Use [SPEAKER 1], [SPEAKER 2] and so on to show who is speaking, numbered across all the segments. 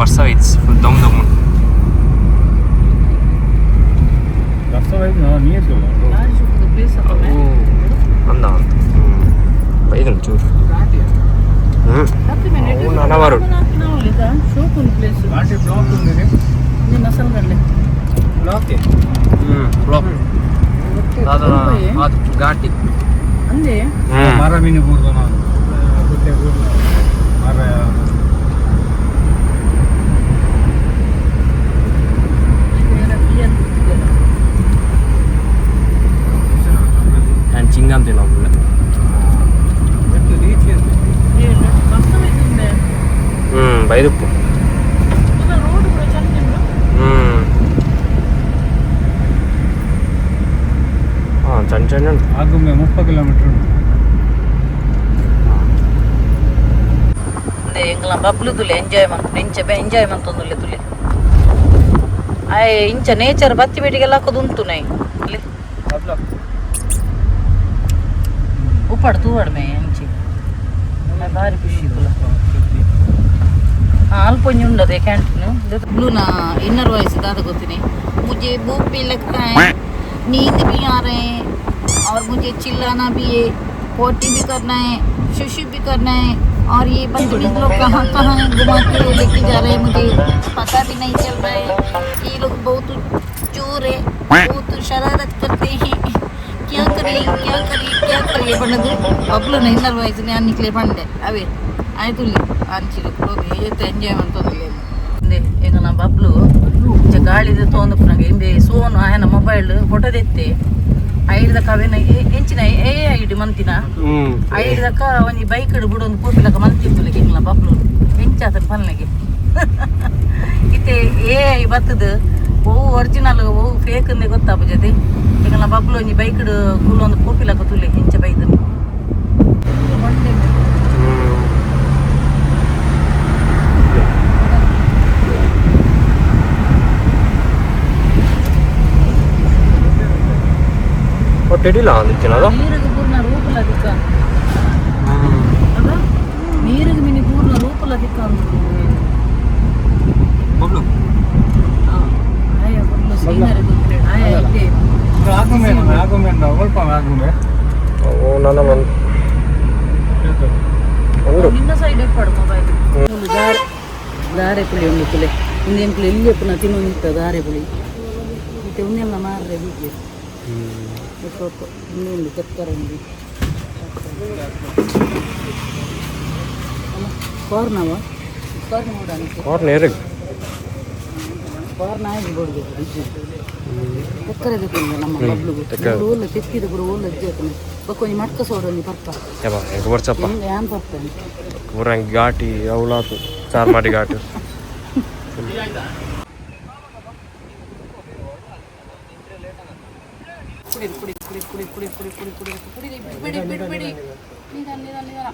[SPEAKER 1] ಬರ್ಸ ಐತ್ಸ್ ಫುಲ್ ದಮ್ ದಮ್ ಉಂಟು. ಅಂದ ಬೈದನ್ ಚೂರು. ಅವು ನನ ಬರೋಡು. ಬ್ಲಾಕ್ ಅದು ಘಾಟಿ.
[SPEAKER 2] ಅಂದೆ.
[SPEAKER 3] ಮರ ಮೀನು ಬೂರ್ದು ನಾನು ಗುಡ್ಡೆ ಬೂರ್ದು ಮರ.
[SPEAKER 1] ನಾನು ಚಿಂಗಮ್ ತಿನ್ನೋದಿಲ್ಲ. ಬೈದುಪ್ಪು.
[SPEAKER 2] ರೋಡ್ ಕೂಡ ಚಂದ.
[SPEAKER 1] ಹಾಂ, ಚಂದ ಚಂದ ಉಂಟು.
[SPEAKER 3] ಆಗುಂಬೆ 30 ಕಿಲೋಮೀಟರ್ ಉಂಟು.
[SPEAKER 2] ಎಂಗ್ಲ ಬಬ್ಲು ತುಲೆ ಎಂಜಾಯ್ ಮಂತ್ ಇಂಚ ಎಂಜಾಯ್ ಮಂತೊಂದುಲ್ಲೆ ತುಲೆ. ಆಯ್ ಇಂಚ ನೇಚರ್ ಬತ್ತಿ ಬೇಟಿಗೆಲ್ಲ ಹಾಕೋದು ಉಂಟು ನೈ ಇಲ್ಲಿ. ಉಪ್ಪಾಡು ತೂವಾಡು ಮೇ ಅಂಚಿ. ಭಾರಿ ಖುಷಿ ತುಲ. ಹಾಂ, ಅಲ್ಪ ಒಂಜಿ ಉಂಡದೆ ಕ್ಯಾಂಟೀನ್. ಬ್ಲೂನ ಇನ್ನರ್ ವಾಯ್ಸ್ ದಾದ ಗೊತ್ತಿನಿ. मुझे भूख भी लगता है, नींद भी आ रहे हैं और मुझे चिल्लाना भी है, पोटी भी करना है, शुशु भी करना है और ये बदतमीज लोग कहाँ कहाँ घुमा के लेके जा रहे हैं, मुझे पता भी नहीं चल रहा है। ये लोग बहुत चोर है, बहुत शरारत करते हैं। क्या करें, क्या करें, क्या करें ಪಂಡದು ಬಬ್ಲುನ ಇನ್ನರ್ ವಾಯ್ಸ್ ನಾನು ನಿಕ್ಲೆ ಪಂಡೆ. ಅವೇ ಆಯ್ತು, ಅಂಚಿಡು ಏತ್ ಎಂಜಾಯ್ ಮಂತೊಂದುಲ್ಲೆ. ಇಂದೆ ಎಂಗನ ಬಬ್ಲು ಇಂಚ ಗಾಳಿದ ತೋಂದು ಪುನಗ ಇಂಬೆ ಸೋನು ಆಯನ ಮೊಬೈಲ್ ಫೋಟೋ ದೆತ್ತೆ. ಐಡ್ದ ಕವೆನ ಎಂಚಿನ ಏ ಐಡ್ ಮಂತಿನ. ಐಡ್ದಕ್ಕ ಒಂಜಿ ಬೈಕ್ ಬುಡೊಂದು ಪೋಪಿಲಕ ಮಂತಿತ್ತುಲೆಗೆ ಎಂಗ್ಲ ಬಬ್ಲು ಎಂಚಾತ ಪನ್ಲೆಗೆ. ಇತ್ತೆ ಏ I ಬತ್ತದು, ಒವು ಒರಿಜಿನಲ್ ಒವು ಫೇಕ್ ಅಂದೆ ಗೊತ್ತಾಪುಜತೆ. ಎಂಗಲ ಬಬ್ಲು ಒಂಜಿ ಬೈಕ್ ಕುಲ್ಲೊಂದು ಪೋಪಿಲಕ ತುಲೆ ಎಂಚ ಬೈದು.
[SPEAKER 1] ಒಟ್ಟಿಡಿಲ್ಲ ಅಂದಿತ್ತಿನದು.
[SPEAKER 2] ನೀರಿಗೆ ಪೂರ್ಣ ರೂಪಲ ದಿಕ್ಕ ಅದ, ನೀರಿಗೆ ಮಿನಿ ಪೂರ್ಣ ರೂಪಲ ದಿಕ್ಕ ಅಂದು.
[SPEAKER 1] ಬಬ್ಲು.
[SPEAKER 2] ಆಯ ಬಬ್ಲು ಸೀನರಿ ಗೊತ್ತಿಲ್ಲ ಆಯ ಇತ್ತೆ.
[SPEAKER 3] ಆಗುಂಬೆ, ಆಗುಂಬೆ ಅಲ್ಪ ಆಗುಂಬೆ.
[SPEAKER 1] ಓ ನನ್ನ ಮನ್ ಉಂಡು.
[SPEAKER 2] ನಿನ್ನ ಸೈಡ್ ಎಪ್ಪಾಡು ಮೊಬೈಲ್. ದಾರೆ ದಾರೆ ಪುಳಿ ಉಂಡು ಕುಲೆ. ಇಂದೇನು ಎಲ್ಲಿ ಪುನಃ ತಿನ್ನೊಂದಿತ್ತ ದಾರೆ ಪುಳಿ ಮತ್ತೆ ಉನ್ನೆಲ್ಲ ಮಾರ್ರೆ ಬೀಜ ಸ್ವಲ್ಪ ಇನ್ನೊಂದು ತೆಕ್ಕರ ಉಂಡು. ಕಾರ್ನವ ಕಾರ್ನ ನೋಡೋಣ.
[SPEAKER 1] ಕಾರ್ನ್ ಏರಿಗೆ.
[SPEAKER 2] ಕಾರ್ನ ಆಗಿ ಬೋಡ್ಗೆ ಬೀಜ ತೆಕ್ಕರೆ ತಿಂದ ನಮ್ಮ ಬಬ್ಲುಗು.
[SPEAKER 1] ತೆಕ್ಕರೆ.
[SPEAKER 2] ಓಲ್ಲ ತೆಕ್ಕಿದ ಕೂಡ ಓಲ್ಲ ಅಜ್ಜಿ ಆತನ ಬೊಕ್ಕ ಒಂಜಿ ಮಟ್ಕ ಸೋಡ ಒಂಜಿ ಪರ್ಪ.
[SPEAKER 1] ಯಪ್ಪ, ಎಂಕ್ ಬರ್ಚಪ್ಪ.
[SPEAKER 2] ಯಾನ್ ಪರ್ಪನೆ.
[SPEAKER 1] ಪೂರ ಘಾಟಿ ಅವಳಾತು ಚಾರ್ಮಾಡಿ ಘಾಟ್.
[SPEAKER 2] ಕುಡಿ ಕುಡಿ ಕುಡಿ ಕುಡಿ ಕುಡಿ ಕುಡಿ ಕುಡಿ ಕುಡಿ ಕುಡಿ, ಬಿಡಿ ಬಿಡಿ ಬಿಡಿ, ನಿಧಾನ ನಿಧಾನ ನಿಧಾನ.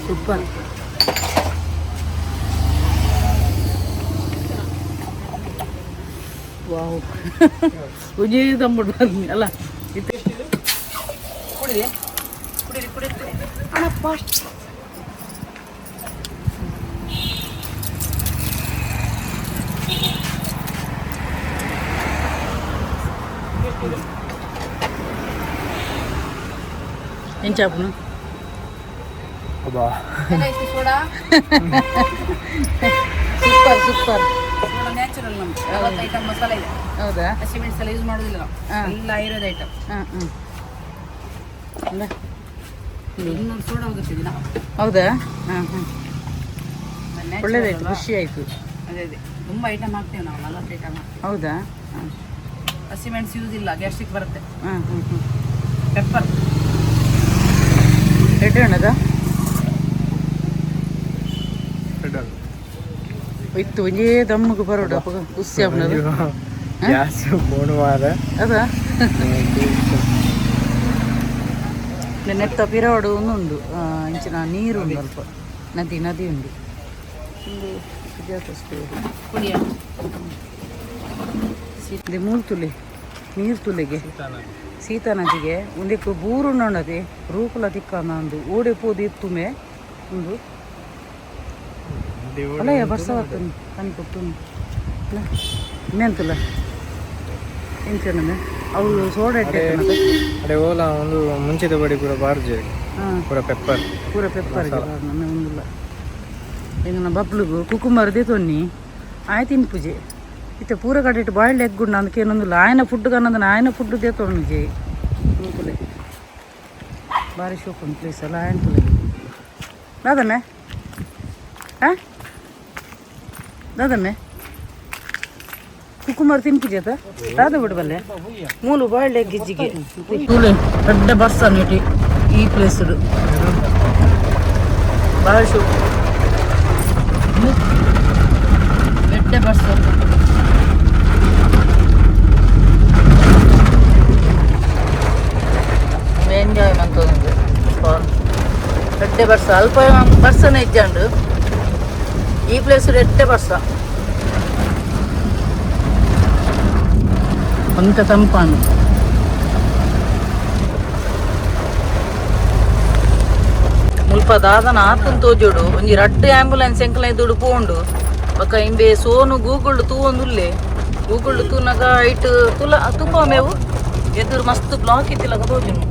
[SPEAKER 2] ಸೂಪರ್. ವಾವ್, ಒಂಜೇ ತಂಬುಡು ಬನ್ನಿ ಅಲ್ಲ ಇತ್ತೆ. ಕುಡಿರಿ ಕುಡಿರಿ ಕುಡಿರಿ ಅಣಪ್ಪ. ಎಂಚಾಪುನು?
[SPEAKER 1] ಅಬ್ಬಾ.
[SPEAKER 2] Soda super super.
[SPEAKER 4] ನ್ಯಾಚುರಲ್ ನಮ್ದು 40 ಐಟಮ್ ಮಸಾಲೆ ಇದೆ.
[SPEAKER 2] ಹೌದಾ?
[SPEAKER 4] ಹಸಿಮೆಣಸೆಲ್ಲ ಯೂಸ್ ಮಾಡೋದಿಲ್ಲ ನಾವು.
[SPEAKER 2] ಹಾ.
[SPEAKER 4] ಎಲ್ಲ ಆಯುರ್ವೇದ ಐಟಮ್.
[SPEAKER 2] ಹಾಂ ಹಾಂ ಅಲ್ಲ.
[SPEAKER 4] 200 ಸೋಡಾ ಹೋಗುತ್ತೆ ದಿನ.
[SPEAKER 2] ಹೌದಾ? ಹಾಂ ಹಾಂ.
[SPEAKER 4] Natural
[SPEAKER 2] ಒಳ್ಳೇದಾಯ್ತು.
[SPEAKER 4] ಅಲ್ವಾ?
[SPEAKER 2] ಖುಷಿ ಆಯಿತು.
[SPEAKER 4] ಅದೇ ಅದೇ, ತುಂಬ ಐಟಮ್ ಹಾಕ್ತೇವೆ ನಾವು, 40 ಐಟಮ್ ಹಾಕ್ತೇವೆ.
[SPEAKER 2] ಹೌದಾ? ಹಾಂ.
[SPEAKER 4] ಹಸಿಮೆಣಸು ಯೂಸ್ ಇಲ್ಲ, ಗ್ಯಾಸ್ಟ್ರಿಕ್ ಬರುತ್ತೆ.
[SPEAKER 2] ಹಾಂ ಹಾಂ ಹಾಂ.
[SPEAKER 4] ಪೆಪ್ಪರ್.
[SPEAKER 2] ಎಡ್ಡೆ ಉಣ್ಣದ ಇತ್ತು ಒಂಜೇ ದಮ್ಮಗೆ ಬರೋಡು ಅಪ್ಪಗ ಖುಷಿ ಆಪುನದು.
[SPEAKER 3] ಗ್ಯಾಸ್ ಫೋನ್ ಮಾರ.
[SPEAKER 2] ಅದ ನೆತ್ತ ಪಿರಾಡು ಉಂಡು, ಇಂಚಿನ ನೀರು ಉಂಡು ಅಲ್ಪ, ನದಿ ನದಿ ಉಂಡು. ಒಂದು ಸುಜಾತ ಸ್ಟೋರ್.
[SPEAKER 4] ಕುಡಿಯ.
[SPEAKER 2] ಇದು ಮೂಲ್ತುಲೆ.
[SPEAKER 4] ನೀರು ತುಲೆಗೆ ಸೀತಾ ನದಿಗೆ ಒಂದಕ್ಕೆ ಬೂರು ನದಿ ರೂಪುಲ ತಿಕ್ಕಂದು ಓಡೆ ಪೋದು ಇತ್ತುಮೆ ಒಂದು ಅಲ್ಲಯ್ಯ ಬರ್ಸ ಬರ್ತದೆ ಕಣ್ ಕೊಟ್ಟು ಮೆಂತಲ್ಲ ಎಂಚನಮೆ ಅವು ಸೋಡಾ ಇಟ್ಟೆ.
[SPEAKER 3] ಅಡೆ ಓಲ ಒಂದು ಮುಂಚಿತ ಬಡಿ ಪೂರ ಬಾರ್ಜಿ.
[SPEAKER 4] ಹಾಂ.
[SPEAKER 3] ಪೂರ ಪೆಪ್ಪರ್.
[SPEAKER 4] ಪೂರ ಪೆಪ್ಪರ್ ನಮ್ಮೆ ಒಂದಿಲ್ಲ. ಎಂಗನ ಬಬ್ಲುಗು ಕುಕುಂಬರ್ ದೇತೊನ್ನಿ ಆಯ್ ತಿನ್ಪುಜೆ. ಇತ್ತೆ ಪೂರ ಕಡೆಟ್ ಬಾಯ್ಲ್ಡ್ ಎಗ್ ಉಂಡು ಅಂದಕ್ಕೆ ಏನೊಂದಿಲ್ಲ. ಆಯನ ಫುಡ್ ಕನ್ನದನ ಆಯನ ಫುಡ್ ದೇತೊಣ್ಣು ಜೆ ನೂಕುಲೆ. ಭಾರಿ ಶೋಕ್ ಒಂದು ಪ್ಲೇಸ್ ಅಲ್ಲ ಆಯನ ತುಲೆ. ದಾದಮ್ಮೆ, ಹಾಂ ದಾದಮ್ಮೆ, ಕುಕುಂಬರ್ ತಿನ್ಪುಜೆ ಅತ ದಾದ ಬಿಡಬಲ್ಲೆ. ಮೂಲು ಬಾಯ್ಲ್ಡ್ ಎಗ್ ಗಿಜ್ಜಿಗೆ ತೂಲೆ ದೊಡ್ಡ ಬರ್ಸ ನೀಟಿ ಈ ಪ್ಲೇಸ್ ಭಾಳ ಶೋಕ್. ದೊಡ್ಡ ಬರ್ಸ. ಎಂಜಾಯ್ ಮಂತೊಂದು ಎಡ್ಡೆ ಬರ್ಸ. ಅಲ್ಪ ಬರ್ಸನೆ ಇಜ್ಜಂಡು. ಈ ಪ್ಲೇಸ್ ಎಡ್ಡೆ ಬರ್ಸ ಒಂತ ತಂಪಾನು. ಮುಲ್ಪ ದಾದನ ಆತನ್ ತೋಜೋಡು. ಒಂಜಿ ರಡ್ಡ್ ಆಂಬ್ಯುಲೆನ್ಸ್ ಎಂಕಲ ಎದುರು ಪೋಂಡು. ಬೊಕ ಇಂಬೆ ಸೋನು ಗೂಗಲ್ ತೂವೊಂದುಲ್ಲೆ. ಗೂಗಲ್ ತೂನಗ ಐಟ್ ತುಲ ತುಪ್ಪ ಮೇವು ಎದುರು ಮಸ್ತ್ ಬ್ಲಾಕ್ ಇತ್ತಿಲಕ ತೋಜುಂಡು.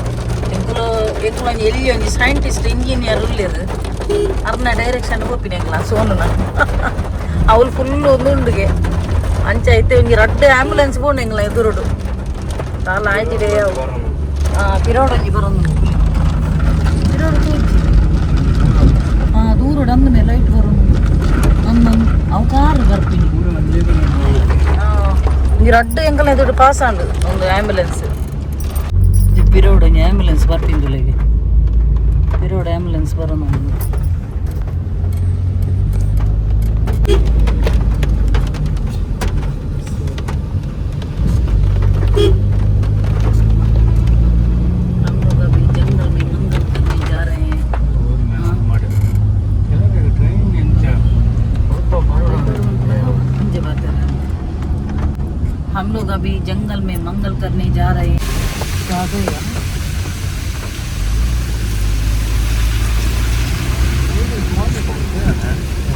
[SPEAKER 4] ಎಂಕುಲು ಎಂಕುಲು ಒಂಜಿ ಎಲ್ಲಿ ಒಂಜಿ ಸೈಂಟಿಸ್ಟ್ ಇಂಜಿನಿಯರ್ ಉಲ್ಲೆರ್, ಅರ್ನ ಡೈರೆಕ್ಷನ್ ಪೋಪಿನ ಎಂಕ್ಲ. ಸೋನುನ ಅವ್ಲು ಫುಲ್ ಒಂದು ಉಂಡುಗೆ. ಅಂಚ ಐತೆ ಒಂಜಿ ರಡ್ಡ್ ಆಂಬ್ಯುಲೆನ್ಸ್ ಪೋಂಡು ಎಂಕ್ಲ ಎದುರುಡು. ದಾಲ ಆಯ್ತಿಡೆ. ಪಿರೋಡ್ ಒಂಜಿ ಬರೊಂದು. ಪಿರೋಡ್ ತೋಜಿ. ಹಾಂ, ದೂರಡ್ ಅಂದ ಮೇಲೆ ಲೈಟ್ ಬರೋದು. ಅಂದ ಅವು ಕಾರ್ ಬರ್ಪಿನಿ. ಒಂಜಿ ರಡ್ಡ್ ಎಂಕಲ್ನ ಎದುರು ಪಾಸ್ ಆಂಡ್ ಒಂದು ಆಂಬ್ಯುಲೆನ್ಸ್. ಪಿರೋಡ್ ಒಂಜಿ ಆಂಬ್ಯುಲೆನ್ಸ್ ಬರ್ಪಿಂದುಲೆಗೆ. ಪಿರೋಡ್ ಆಂಬ್ಯುಲೆನ್ಸ್ ಬರೋದು. हम लोग अभी जंगल में मंगल करने जा रहे हैं.
[SPEAKER 3] ಟ್ರೈನ್ ಎಂಚ?
[SPEAKER 4] मुझे बात है. हम लोग अभी जंगल में मंगल करने जा रहे हैं. ದಾದಯ್ಯ.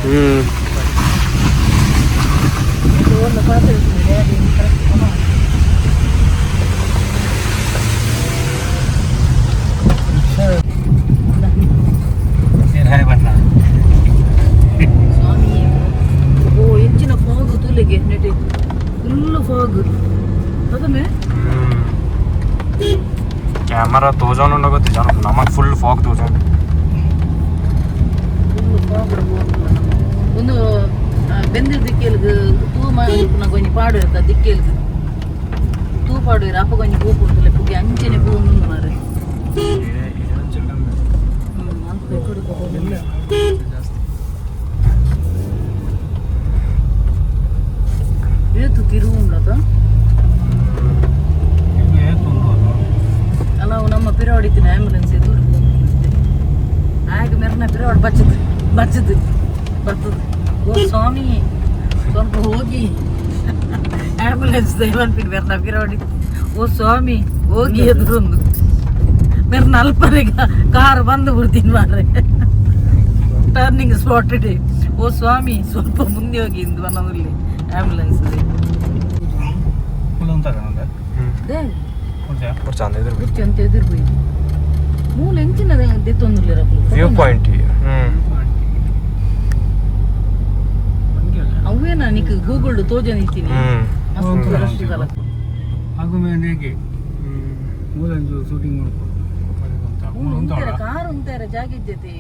[SPEAKER 1] ಹ್ಮ್.
[SPEAKER 3] ಬಣ್ಣ.
[SPEAKER 4] ಸ್ವಾಮಿ, ಓ ಹೆಚ್ಚಿನ ಫಾಗ್ ತೂಲೆಗೆ ನೆಟೆ. ಫುಲ್ ಫಾಗ್ ಅದನ್ನೇ.
[SPEAKER 1] ಕ್ಯಾಮರಾ ತೋಜಾನು ಗೊತ್ತೆ ಜಾನು ನಮಗೆ ಫುಲ್ ಫಾಗ್ ತೋಜಾನು.
[SPEAKER 4] Full fog. ಒಂದು ಬೆಂದಿರ್ ದಿಕ್ಕೇಲ್ಗ್ ತೂ ಮಲ್ಪುನ ಒಂಜಿ ಪಾಡು ಇರ್ತ. ದಿಕ್ಕೇಲ್ಗ್ ತೂ ಪಾಡುವೆರ್. ಅಪಗ ಒಂಜಿ ಪೂ ಪುಡ್ತಲೆ ಪುಗೆ ಅಂಚನೆ ಪೂ ಉಂಡು ಮಾರ್ರೆ. ಅಲ್ಪ ಎಕಡೆ ಹೋಗೋದು. ಏತು ತಿರುವು ಉಂಡತ. ಅಲ್ಲ, ಅವು ನಮ್ಮ ಪಿರಾಡಿತ್ತಿನ ಆಂಬ್ಯುಲೆನ್ಸ್ ಎದುರು. ಆಗ ಮೆರ್ನ ಪಿರಾಡ್ ಬಚ್ಚದು ಬಚ್ಚದು ಬರ್ತದೆ. ಓ ಸ್ವಾಮಿ, ಸ್ವಲ್ಪ ಹೋಗಿ ಆಂಬ್ಯುಲೆನ್ಸ್ ದೈವನ್ಪಿನ ಮೆರ್ನ ಪಿರಾಡಿ. ಓ ಸ್ವಾಮಿ, ಹೋಗಿ ಎದುರೊಂದು ಮೆರ್ನ ಅಲ್ಪನೆ ಕಾರ್ ಬಂದು ಬಿಡ್ತೀನಿ ಮಾರ್ರೆ. ಟರ್ನಿಂಗ್ ಸ್ಪಾಟ್ ಇದೆ. ಓ ಸ್ವಾಮಿ, ಸ್ವಲ್ಪ ಮುಂದೆ ಹೋಗಿ ಇಂದು ಬನ್ನದಲ್ಲಿ ಆಂಬ್ಯುಲೆನ್ಸ್.
[SPEAKER 1] ಚಂದ ಇದ್ರು.
[SPEAKER 4] ಕುರ್ಚಿ ಅಂತ ಎದುರು ಪೋಯಿ ಮೂಲ ಎಂಚಿನ ದೆತ್ತೊಂದುಲ್ಲೆರ್.
[SPEAKER 1] View point. ಹ್ಮ್.
[SPEAKER 4] ಅವೇನ ನಿಕ್ ಗೂಗಲ್ ತೋಜೊಂದಿತ್ತೀನಿ.
[SPEAKER 1] ಹ್ಮ್.
[SPEAKER 4] ಮಸ್ತ್ ರಶ್ ಇದಲ್ಲ.
[SPEAKER 3] ಆಗುಮೇನೆಗೆ ಮೂಲಂಜು ಶೂಟಿಂಗ್
[SPEAKER 4] ಮೂಲು ಉಂತೆರ ಕಾರ್ ಉಂತೆರ ಜಾಗ ಇಜ್ಜತೆ.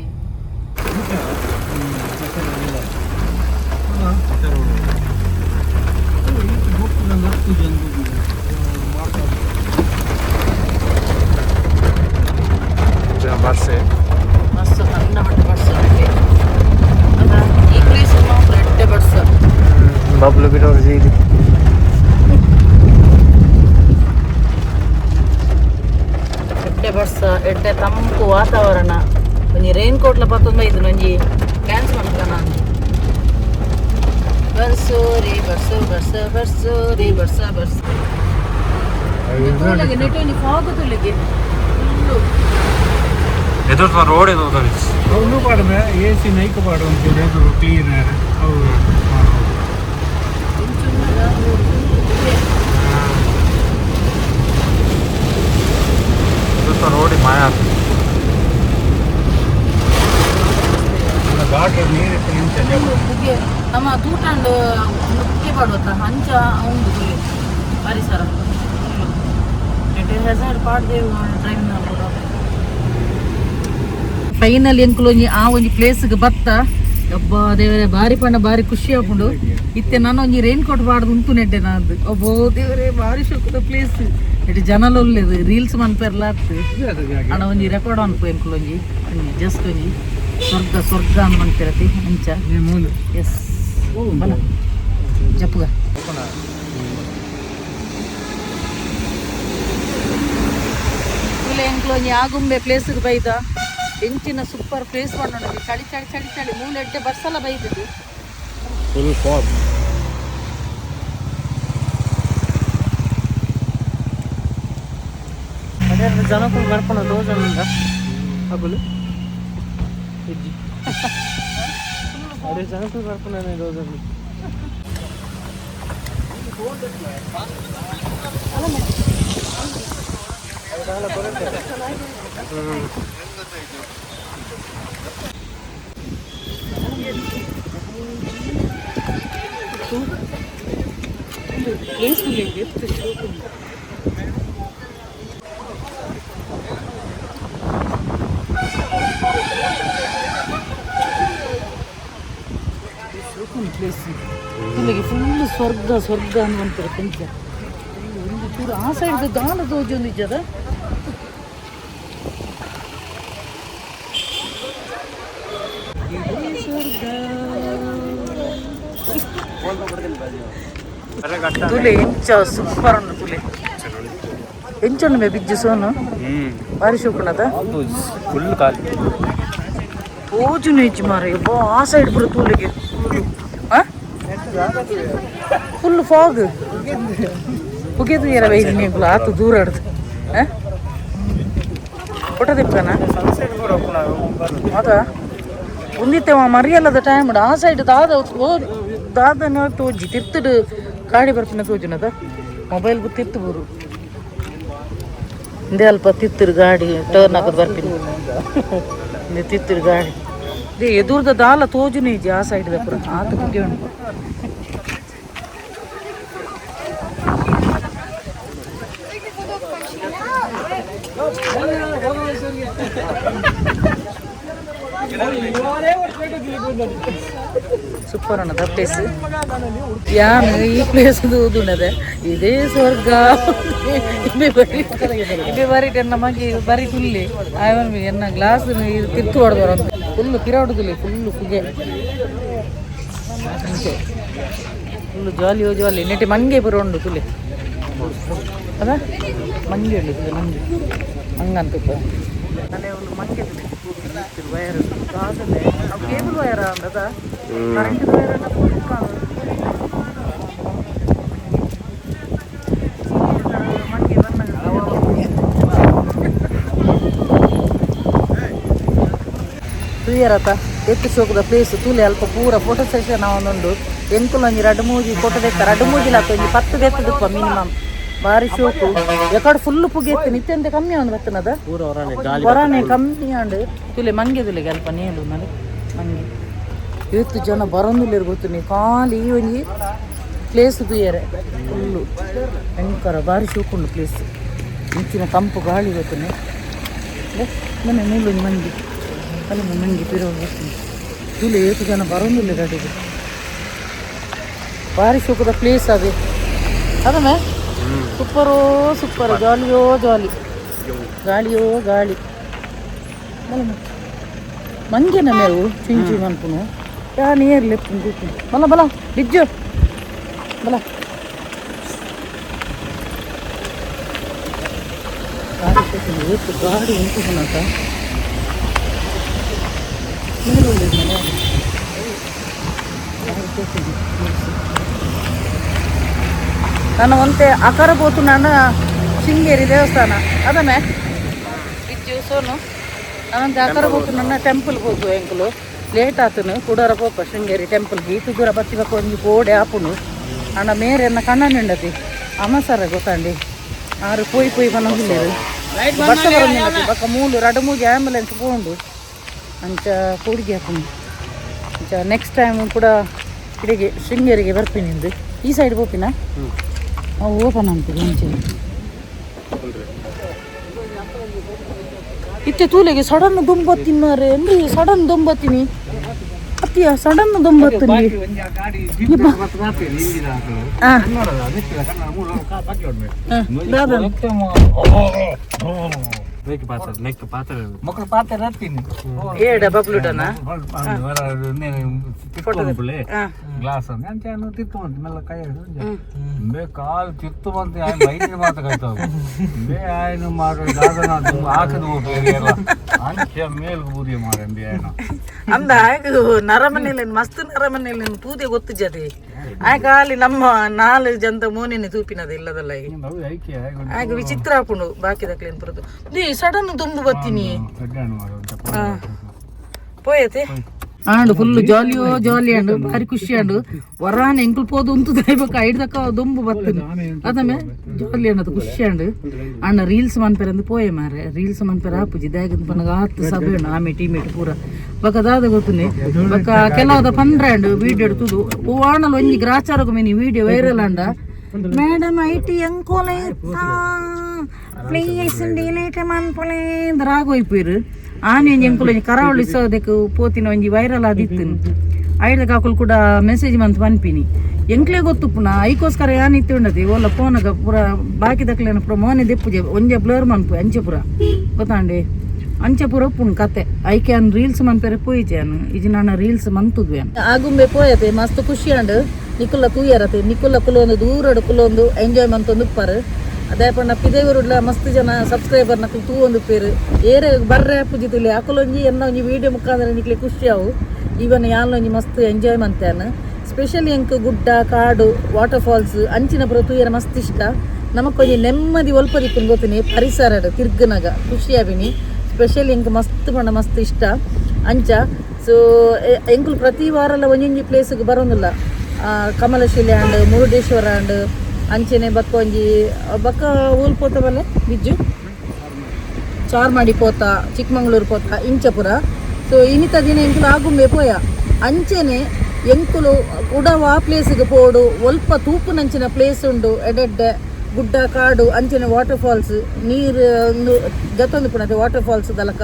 [SPEAKER 1] ಬರ್ಸೆ.
[SPEAKER 4] ಮಸ್ತ್ ಸಣ್ಣ ಮಟ್ಟ ಬರ್ಸ ಅಲ್ಲ ಈ ಪ್ಲೇಸ್ ಮಾತ್ರ ಎಡ್ಡೆ ಬರ್ಸ.
[SPEAKER 1] ಬಬ್ಲು ಬಿಡೋರು ಜೀಲಿ.
[SPEAKER 4] ಎಡ್ಡೆ ಬರ್ಸ, ಎಡ್ಡೆ ತಂಪು ವಾತಾವರಣ. ಒಂಜಿ ರೈನ್ ಕೋಟ್ಲ ಪತ್ತೊಂದು ಇದು ಒಂಜಿ ಡ್ಯಾನ್ಸ್ ಮಾಡ್ತ ನಾನು. ಬರ್ಸೋ ರೇ ಬರ್ಸೋ, ಬರ್ಸ ಬರ್ಸೋ ರೇ ಬರ್ಸ ಬರ್ಸ. ತೂಲೆಗೆ ನೆಟ್ ಒಂಜಿ ಫಾಗ್ ತೂಲೆಗೆ ಫುಲ್ಲು.
[SPEAKER 1] ಎದುರು ರೋಡ್ ಎದುರು.
[SPEAKER 3] ಒಂದು ಪಾಡ್ಮೆ ಎ ಸಿ ನೈಕ್ ಪಾಡು ಅಂತ ಎದುರು ಕ್ಲೀನ್ ಅವು.
[SPEAKER 1] ಎದುರು ರೋಡ್ ಮಾಯ.
[SPEAKER 3] ಘಾಟ್ ನೀರು ನಿಂತ.
[SPEAKER 4] ಪುಗೆ ನಮ್ಮ ತೂಟಂಡ್ ಒಂದು ಪುಗೆ ಪಾಡುವತ್ತ ಅಂಚ ಉಂಡು ತುಲೆ ಪರಿಸರ. ನೆಟ್ ಹೆಸರು ಪಾಡ್ದೇವು ಡ್ರೈವಿಂಗ್. ಫೈನಲ್ ಎಂಕುಲು ಒಂಜಿ ಆ ಒಂಜಿ ಪ್ಲೇಸ್ಗೆ ಬತ್ತ. ಅಬ್ಬಾ ದೇವರೇ, ಬಾರಿ ಪಂಡ ಬಾರಿ ಖುಷಿ ಆಪುಂಡು. ಇತ್ತೆ ನಾನು ಒಂಜಿ ರೈನ್ ಕೋಟ್ ಪಾಡ್ದು ಉಂತು ನೆಡ್ಡೆ ನಾದು. ಅಬ್ಬೋ ದೇವರೇ, ಬಾರಿ ಶೋಕದ ಪ್ಲೇಸ್. ಇಟ್ಟು ಜನಲ ಒಲ್ಲೆದು ರೀಲ್ಸ್ ಮನ್ಪೆರ್ಲ ಆತು. ಅಣ್ಣ, ಒಂಜಿ ರೆಕಾರ್ಡ್ ಅನ್ಪು. ಎಂಕುಲು ಒಂಜಿ ಒಂಜಿ ಜಸ್ಟ್ ಒಂಜಿ ಸ್ವರ್ಗ ಸ್ವರ್ಗ ಅಂದ್ ಮನ್ಪಿರತಿ ಅಂಚ.
[SPEAKER 3] ಮೂಲು.
[SPEAKER 4] ಎಸ್, ಬಲ ಜಪ್ಪುಗ. ಎಂಕ್ಲು ಒಂಜಿ ಆಗುಂಬೆ ಪ್ಲೇಸ್ಗೆ ಬೈದ. ಎಂಚಿನ ಸೂಪರ್ ಪ್ಲೇಸ್ ಪಂಡ. ಚಳಿ ಚಳಿ ಚಳಿ ಚಳಿ. ಮೂಲು ಎಡ್ಡೆ ಬರ್ಸಲ ಬೈದದ್ದು.
[SPEAKER 1] Full fog.
[SPEAKER 3] ಅದೇ ಜನಕ್ಕೂ ಬರ್ಕೊಂಡು ದೋಜ ಅಗುಲು ಇಜ್ಜಿ. ಅದೇ ಜನಕ್ಕೂ ಬರ್ಕೊಂಡು ದೋಜ.
[SPEAKER 4] ಪ್ಲೇಸ್ ಎಷ್ಟು. ಪ್ಲೇಸ್ ನಿಮಗೆ ಫುಲ್ ಸ್ವರ್ಗ ಸ್ವರ್ಗ ಅನ್ನುವಂತಾರೆ ಕೊಂಚ. ಒಂದು ಚೂರು ಆ ಸೈಡ್ ದಾಲ ತೋಜೊಂದು ಇಜ್ಜದ. ಇದೇ ಸ್ವರ್ಗ. ತುಲೆ ಎಂಚ ಸೂಪರ್ ಉಂಡು ತುಲೆ. ಎಂಚ ಮೇ ಬಿಜ್ಜು ಸೋನು? ಬಾರಿ ಶೋಕುಂಡದ.
[SPEAKER 1] ಫುಲ್ ಖಾಲಿ.
[SPEAKER 4] ತೋಜುನು ಇಜ್ಜಿ ಮಾರೆ. ಆ ಸೈಡ್ ಪೂರ ತೂಲೆಗೆ ಫುಲ್ ಫಾಗ್. ಪುಗೆ ತೂಯರ ಬೈದು ನೀವು ಆತು ದೂರ ಆಡ್ದು ಫೋಟೋ ತಿಪ್ಪನ.
[SPEAKER 3] ಸನ್ಸೆಟ್ ಕೂಡ.
[SPEAKER 4] ಅದ ಉಂದಿತ್ತೆ ಮರಿಯಲ್ಲದ ಟೈಮ್. ಆ ಸೈಡ್ ದಾದ ಓ ದಾದನ ತೋಜಿ. ತಿರ್ತುಡು ಗಾಡಿ ಬರ್ಪಿನ ತೋಜುನದ. ಮೊಬೈಲ್ ತಿತ್ತು ಬೂರು ಇಂದೇ. ಅಲ್ಪ ತಿತ್ತುರು ಗಾಡಿ ಟರ್ನ್ ಹಾಕೋದು ಬರ್ಪಿನ. ಇಂದೆ ತಿತ್ತುರು ಗಾಡಿ ಇದೇ. ಎದುರ್ದ ದಾಲ ತೋಜುನು ಇಜ್ಜಿ ಆ ಸೈಡ್ ಪೂರ. ಆತ ಪುಗೆ ಉಂಟು. ಸೂಪರ್ ಅನ್ನದ ಪ್ಲೇಸ್. ಯಾನ್ ಈ ಪ್ಲೇಸ್ ಊದುನದೆ ಇದೇ ಸ್ವರ್ಗ. ಇಬೆ ಬರಿ ಇಬೆ ಬರಿ ಎನ್ನ ಮಗಿ ಬರಿ ಕುಲ್ಲಿ ಆಯವನ್ ಎನ್ನ ಗ್ಲಾಸ್ ತಿತ್ತು ಹೊಡೆದವ್ರ. ಫುಲ್ ಪಿರಾಡುದಿಲ್ಲ, ಫುಲ್ ಪುಗೆ. ಫುಲ್ ಜಾಲಿಯೋ ಜಾಲಿ. ನೆಟ್ಟಿ ಮಂಗೆ ಪೂರ ಉಂಡು ತುಲೆ. ಅದ ಮಂಗೆ ಉಂಡು ತುಲೆ. ಮಂಗೆ ಹಂಗಂತ ಅಲ್ಲೇ ಒಂದು ಮಂಗೆ ವೈರ್. ಕೇಬಲ್ ವೈರ್ ಅಂದದ, ಕರೆಂಟ್ ವೈರ್. ಮಂಗೆ ಬನ್ನ ತೂಯರತ ಎತ್ತು ಶೋಕದ ಪ್ಲೇಸ್ ತೂಲೆ. ಅಲ್ಪ ಪೂರ ಫೋಟೋ ಸೆಷನ್ ಒಂದುಂಡು. ಎಂಕುಲು ಒಂಜಿ ರಡ್ಡು ಮೂಜಿ ಫೋಟೋ ದೆತ್ತ. ರಡ್ಡು ಮೂಜಿ ಲಾತ ಒಂಜಿ 10 ದೆತ್ತದಪ್ಪ ಮಿನಿಮಮ್. ಬಾರಿ ಶೋಕು. ಎಕಡೆ ಫುಲ್ ಪುಗೆ ಇತ್ತು, ನಿತ್ಯಂತೆ ಕಮ್ಮಿ ಅವನು ಬತ್ತನದ.
[SPEAKER 1] ಪೂರ ಹೊರನೆ ಗಾಳಿ.
[SPEAKER 4] ಹೊರನೆ ಕಮ್ಮಿ ಆಂಡ್. ತುಲೆ ಮಂಗೆ ತುಲೆಗೆ ಅಲ್ಪ ನೇಲು ಮನೆ ಮಂಗೆ. ಇವತ್ತು ಜನ ಬರೋದಿಲ್ಲ ಗೊತ್ತು ನೀ. ಖಾಲಿ ಈ ಒಂಜಿ ಪ್ಲೇಸ್ ತೂಯರೆ ಫುಲ್ಲು ಭಯಂಕರ ಬಾರಿ ಶೋಕುಂಡು ಪ್ಲೇಸ್. ಇಂಚಿನ ತಂಪು ಗಾಳಿ ಗೊತ್ತನೆ. ಮನೆ ಮೂಲೊಂದು ಮಂಗಿ ಅಲ್ಲಿ ಮಂಗಿ ಪಿರೋ ಬರ್ತೀನಿ. ತುಲೆ ಏತು ಜನ ಬರೋದಿಲ್ಲ ಗಾಡಿಗೆ. ಬಾರಿ ಶೋಕದ ಪ್ಲೇಸ್ ಅದೇ. ಅದಮೇ ಸೂಪರೋ ಸೂಪರ್. ಜಾಲಿಯೋ ಜಾಲಿ, ಗಾಳಿಯೋ ಗಾಳಿ. ಮಂಗೆನ ಮೇವು ಚುಂಚು ಮನ್ಪುನು. ಯಾ ನೀರ್ ಲೆಪ್ಪು ಕೂತು. ಬಲ ಬಲ ಬಿಜ್ಜು ಬಲ. ಗಾಡಿ ಕೂತೀನಿ. ಏತು ಗಾಡಿ ಉಂಟು ಪುನಕ ಮೇಲೆ ಮನೆ. ಗಾಡಿ ಕೂತೀನಿ. ನನ್ನ ಒಂತೆ ಆಕಾರ ಪೋತು. ನಾನು ಶೃಂಗೇರಿ ದೇವಸ್ಥಾನ ಅದಮೆ ಬಿಜ್ಜು ಸೋನು ನಾನು ಜಾತ್ರೆ ಪೋತು ನನ್ನ ಟೆಂಪಲ್ ಪೋತು ಎಂಕುಲು ಲೇಟ್ ಆತನು ಕುಡರ ಪೋಪ ಶೃಂಗೇರಿ ಟೆಂಪಲ್ಗೆ ಈತು ದೂರ ಬತ್ತಿಬಕ್ಕ ಒಂಜಿ ಗೋಡೆ ಆಪುನು ಅಣ್ಣ ಮೇರೆ ಎನ್ನ ಕಣ್ಣ ನಿಂಡತಿ ಅಮಸರ ಗೊತ್ತಾಂಡಿ ಆರು ಪೋಯಿ ಪೋಯಿ ಪನೊಂದಿಲ್ಲೇರು ಬರ್ಸ ಬರೋದಿಲ್ಲ ಬಕ್ಕ ಮೂಲು ರಡು ಮೂಜಿ ಆಂಬುಲೆನ್ಸ್ ಪೋಂಡು ಅಂಚ ಕೂಡಿಗೆ ಹಾಕೊಂಡು ಅಂಚ ನೆಕ್ಸ್ಟ್ ಟೈಮ್ ಕೂಡ ಇಡೆಗೆ ಶೃಂಗೇರಿಗೆ ಬರ್ತೀನಿ ಇಂದು ಈ ಸೈಡ್ ಪೋಪಿನ ಅವು ಓಪನ್ ಅಂತೀವಿ ಅಂಚೆ ಇತ್ತೆ ತೂಲೆಗೆ ಸಡನ್ ದುಂಬತ್ತೀನಿ ಮಾರೆ ಅಂದ್ರೆ ಸಡನ್ ದುಂಬತ್ತೀನಿ ಅತ್ತಿಯ ಸಡನ್ ದುಂಬತ್ತೀನಿ.
[SPEAKER 3] ಮಕ್ಕಳು ಪಾತ್ರ ಹತ್ತೀನಿ.
[SPEAKER 4] ಏಡ ಬಬ್ಲುಡನ?
[SPEAKER 3] ಗ್ಲಾಸ್ ಅಂತ ತಿತ್ತು ಬಂತು ಮೆಲ್ಲ ಕೈ ಬೇ ಕಾಲು ತಿತ್ತು ಬಂತು. ఆయన బయట మాత కైతావు ಬೇ ఆయన ಮಾರು ದಾದನ ಹಾಕದು ಬೇರೆ ಅಂಚೆ ಮೇಲ್ಗೆ ಬೂದಿ ಮಾರಂಬಿ ఆయన.
[SPEAKER 4] ಅಂದ ಆಯ್ಕ ನರಮನೆಯಲ್ಲಿ ಮಸ್ತ್ ನರಮನೆಯಲ್ಲಿ ತೂದೆ ಗೊತ್ತಿಜದೆ ಆಯ್ಕ ಅಲ್ಲಿ ನಮ್ಮ ನಾಲ್ ಜಂತ ಮೋನಿನ ತೂಪಿನದ ಇಲ್ಲದಲ್ಲ ಈಗ.
[SPEAKER 3] ಅವು ಐಕೆ.
[SPEAKER 4] ಆಗ ವಿಚಿತ್ರ ಆಪುಂಡು ಬಾಕಿದಕ್ಲೇನ್ ಬರೋದು ನೀ ಸಡನ್ ದುಂಬು ಬತ್ತೀನಿ.
[SPEAKER 3] ಕಡ್ಡಾಣ ಮಾರು.
[SPEAKER 4] ಪೋಯತೆ ಆಂಡು ಫುಲ್ ಜಾಲಿಯೋ ಜಾಲಿ ಅಂಡು ಭಾರಿ ಖುಷಿ ಅಂಡು ವರಾನ ಎಂಕುಲ್ ಪೋದು ಉಂತು ದೈಬಕ ಐಡ್ದಕ್ಕ ದುಂಬು ಬತ್ತಿನಿ ಅದಮೆ ಜಾಲಿ ಅನ್ನದು ಖುಷಿ ಅಂಡು ಅಣ್ಣ ರೀಲ್ಸ್ ಮನ್ಪೆರಂದು ಪೋಯೆ ಮಾರೆ ರೀಲ್ಸ್ ಮನ್ಪೆರ ಆಪುಜಿ ದಾಗಂದು ಪನಗ ಆತ್ ಸಭೆ ಉಂಡು ಆಮೆ ಟೀಮೇಟ್ ಪೂರ ಬೊಕ ದಾದ ಗೊತ್ತುನೆ ಬೊಕ ಕೆಲವದ ಪಂಡ್ರಾಂಡು ವೀಡಿಯೋ ತುದು ಓ ಆಣಲ್ ಒಂಜಿ ಗ್ರಾಚಾರಗು ಮಿನಿ ವೀಡಿಯೋ ವೈರಲ್ ಅಂಡ ಮೇಡಮ್ IT ಎಂಕೋಲ ಪ್ಲೀಸ್ ಡಿಲೀಟ್ ಮನ್ಪುಲೆ ರಾಗೋಯ್ಪೀರು ಆನೆ ಒಂಜಿ ಎಂಕುಲು ಒಂಜಿ ಕರಾವಳಿ ಸೋದಕ್ಕೆ ಪೋತಿನ ಒಂಜಿ ವೈರಲ್ ಆದಿತ್ತು. ಐಡ್ದ ಅಕುಲು ಕೂಡ ಮೆಸೇಜ್ ಮಂತ್ ಪನ್ಪಿನಿ ಎಂಕ್ಲೆ ಗೊತ್ತುಪ್ಪುನ ಐಕೋಸ್ಕರ ಯಾನ್ ಇತ್ತೆ ಉಂಡತಿ ಓಲ ಪೋನಗ ಪೂರ ಬಾಕಿದಕ್ಲೆನ ಪೂರ ಮೋನೆ ದೆಪ್ಪುಜೆ ಒಂಜೆ ಬ್ಲರ್ ಮನ್ಪು ಅಂಚೆ ಪೂರ ಗೊತ್ತಾಂಡಿ ಅಂಚೆ ಪೂರ ಉಪ್ಪುಂಡು ಕತೆ ಐಕೆ ಅನ್ ರೀಲ್ಸ್ ಮನ್ಪೆರೆ ಪೋಯಿಜೆ ಅನ್ ಇಜಿ ನಾನು ರೀಲ್ಸ್ ಮಂತುದ್ವೆ ಆಗುಂಬೆ ಪೋಯತೆ ಮಸ್ತ್ ಖುಷಿ ಅಂಡ್ ನಿಕುಲ್ಲ ತೂಯರತೆ ನಿಕುಲ್ಲ ಕುಲೊಂದು ದೂರಡು ಕುಲೊಂದು ಎಂಜಾಯ್ ಮಂತೊಂದು ಉಪ್ಪಾರು. ಅದೇ ಪಂಡ ಪಿದೇವರುಡ್ಲ ಮಸ್ತ್ ಜನ ಸಬ್ಸ್ಕ್ರೈಬರ್ ನಕಲು ತೂ ಒಂದು ಪೇರು ಏರೆ ಬರ್ರೆ ಪೂಜಿతుಲೆ ಅಕುಲೊಂಜಿ ಎನ್ನ ಒಂಜಿ ವೀಡಿಯೋ ಮುಖಾಂತರ ನಿಕ್ಲೆ ಖುಷಿ ಅವು ಈವನ್ ಯಾಲೊಂಜಿ ಮಸ್ತ್ ಎಂಜಾಯ್ ಮಂತಾನ. ಸ್ಪೆಷಲಿ ಎಂಕ್ ಗುಡ್ಡ ಕಾಡು ವಾಟರ್ ಫಾಲ್ಸ್ ಅಂಚಿನ ಪುರ ತೂಯರ ಮಸ್ತ್ ಇಷ್ಟ. ನಮಕೊಂಜಿ ನೆಮ್ಮದಿ ಒಲ್ಪ ದಿಕ್ಕುನ್ ಗೊತ್ತಿನಿ ಪರಿಸರ ತಿರ್ಗನಾಗ ಖುಷಿ ಆಬಿನಿ. ಸ್ಪೆಷಲಿ ಎಂಕ್ ಮಸ್ತ್ ಪಂಡ ಮಸ್ತ್ ಇಷ್ಟ ಅಂಚ. ಸೊ ಎಂಕುಲು ಪ್ರತಿ ವಾರಲ ಒಂಜೊಂಜಿ ಪ್ಲೇಸ್ಗೆ ಬರೋದಿಲ್ಲ. ಕಮಲಶಿಲೆ ಅಂಡ್ ಮುರುಡೇಶ್ವರ ಅಂಡ್ ಅಂಚೆನೆ ಬಕ್ಕ ಒಂಜಿ ಬಕ್ಕ ಊಲ್ ಪೋತ ಬಲ್ಲೆ ಬಿಜ್ಜು ಚಾರ್ಮಾಡಿ ಪೋತ ಚಿಕ್ಕಮಂಗ್ಳೂರು ಪೋತ ಇಂಚಪುರ. ಸೊ ಇನ್ನಿತ ದಿನ ಎಂಕುಲು ಆಗುಂಬೆ ಪೋಯ ಅಂಚೆನೆ ಎಂಕುಲು ಉಡವ ಆ ಪ್ಲೇಸ್ಗೆ ಪೋಡು ಒಲ್ಪ ತೂಪುನಂಚಿನ ಪ್ಲೇಸ್ ಉಂಡು ಎಡೆಡ್ಡೆ ಗುಡ್ಡ ಕಾಡು ಅಂಚೆನೆ ವಾಟರ್ ಫಾಲ್ಸ್ ನೀರು ಒಂದು ಗತ್ತೊಂದು ಪುಣತೆ ವಾಟರ್ ಫಾಲ್ಸ್ ದಲಕ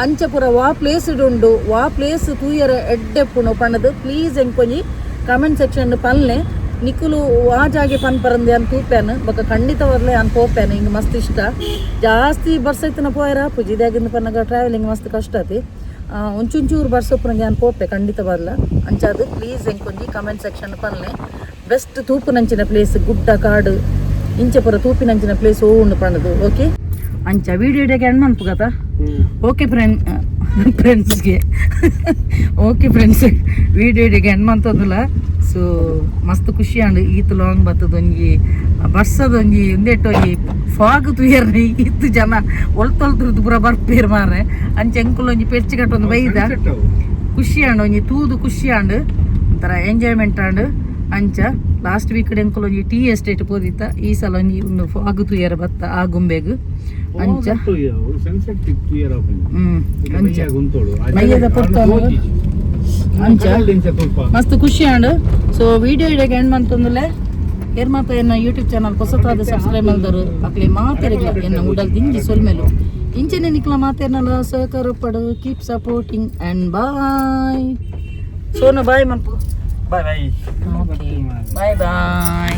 [SPEAKER 4] ಅಂಚಪುರ ವಾ ಪ್ಲೇಸ್ ಉಂಡು ವಾ ಪ್ಲೇಸ್ ತೂಯರ ಎಡ್ಡೆ ಪುಣು ಪಣದು ಪ್ಲೀಸ್ ಎಂಕೊಂಜಿ ಕಮೆಂಟ್ ಸೆಕ್ಷನ್ ಪಲ್ನೆ ನಿಕುಲು ಆ ಜಾಗೆ ಪನ್ ಪರಂದೆ ಅನ್ ತೂಪೇನು ಬೊಕ ಖಂಡಿತವಾಗ್ಲೇ ಅನ್ ಪೋಪೇನು. ಹಿಂಗೆ ಮಸ್ತ್ ಇಷ್ಟ ಜಾಸ್ತಿ ಬರ್ಸೈತನ ಪೋಯರ ಪೂಜಿ ಇದಾಗಿಂದ ಪನ್ನಗ ಟ್ರಾವೆಲಿಂಗ್ ಮಸ್ತ್ ಕಷ್ಟ ಆತಿ. ಒಂಚೂಂಚೂರು ಬರ್ಸೊಪ್ಪುನಗೆ ಅನ್ ಪೋಪೆ ಖಂಡಿತವಾಗ್ಲ ಅಂಚಾದು ಪ್ಲೀಸ್ ಎಂಕೊಂಜಿ ಕಮೆಂಟ್ ಸೆಕ್ಷನ್ ಪನ್ಲೆ ಬೆಸ್ಟ್ ತೂಪುನಂಚಿನ ಪ್ಲೇಸ್ ಗುಡ್ಡ ಕಾಡು ಇಂಚಪುರ ತೂಪಿನಂಚಿನ ಪ್ಲೇಸ್ ಓ ಉಂಡು ಪಣದು. ಓಕೆ ಅಂಚ ವಿಡಿಯೋ ಇಡಕ್ಕೆ ಎಂಡ್ ಮನ್ಪು ಗತಾ. ಓಕೆ ಫ್ರೆಂಡ್ಸ್ಗೆ ಓಕೆ ಫ್ರೆಂಡ್ಸ್ ವಿಡಿಯೋ ಇಡಕ್ಕೆ ಎಂಡ್ ಮಂತಂದುಲ. ಸೊ ಮಸ್ತ್ ಖುಷಿ ಅಂಡ್ ಈತ್ ಲಾಂಗ್ ಬತ್ತದ ಒಂಜಿ ಬರ್ಸದ ಒಂಜಿ ಉಂದೆಟ್ ಒಂಜಿ ಫಾಗ್ ತುಯರ್ನಿ ಇತ್ತು ಜನ ಒಲ್ತೊಲ್ತುರ್ದು ಪೂರ ಬರ್ಪೇರ್ ಮಾರ್ರೆ ಅಂಚ ಎಂಕುಲು ಒಂಜಿ ಪೆರ್ಚಿ ಕಟ್ಟೊಂದು ಬೈದ ಖುಷಿ ಆಂಡ್ ಒಂಜಿ ತೂದು ಖುಷಿ ಆಂಡ್ ಒಂಥರ ಎಂಜಾಯ್ಮೆಂಟ್ ಆಂಡ್ ಅಂಚ ಲಾಸ್ಟ್ ವೀಕ್ ಎಂಕುಲು ಒಂಜಿ ಟೀ ಎಸ್ಟೇಟ್ ಪೋದಿತ್ತ ಈ ಸಲ ಒಂಜಿ ಒಂದು ಫಾಗ್ ತುಯರ ಬತ್ತ ಆ ಗುಂಬೆಗ್ ಅಂಚ.
[SPEAKER 3] ಸನ್ಸೆಟ್
[SPEAKER 4] ಅಂಚ ಮೈಯದ ಪೊರ್ತು ಅಂಚ ಮಸ್ತ್ ಖುಷಿ ಆಂಡ್. ಸೊ ವಿಡಿಯೋ ಇಡಕ್ಕೆ ಎಂಡ್ ಮಂತಂದುಲೆ ಏರ್ ಮಾತ ಎನ್ನ ಯೂಟ್ಯೂಬ್ ಚಾನಲ್ ಹೊಸತಾದ ಸಬ್ಸ್ಕ್ರೈಬ್ ಮಲ್ದರು ಅಕ್ಲೆ ಮಾತೆರೆಗ್ಲ ಎನ್ನ ಉಡಲ್ ದಿಂಜಿ ಸೊಲ್ಮೆಲು ಇಂಚನೆ ನಿಕ್ಲ ಮಾತೇನಲ್ಲ ಸಹಕಾರ ಪಡು ಕೀಪ್ ಸಪೋರ್ಟಿಂಗ್ ಅಂಡ್ ಬಾಯ್ ಸೋನು ಬಾಯ್ ಮನ್ಪು.
[SPEAKER 1] Bye bye.
[SPEAKER 4] Bye boy.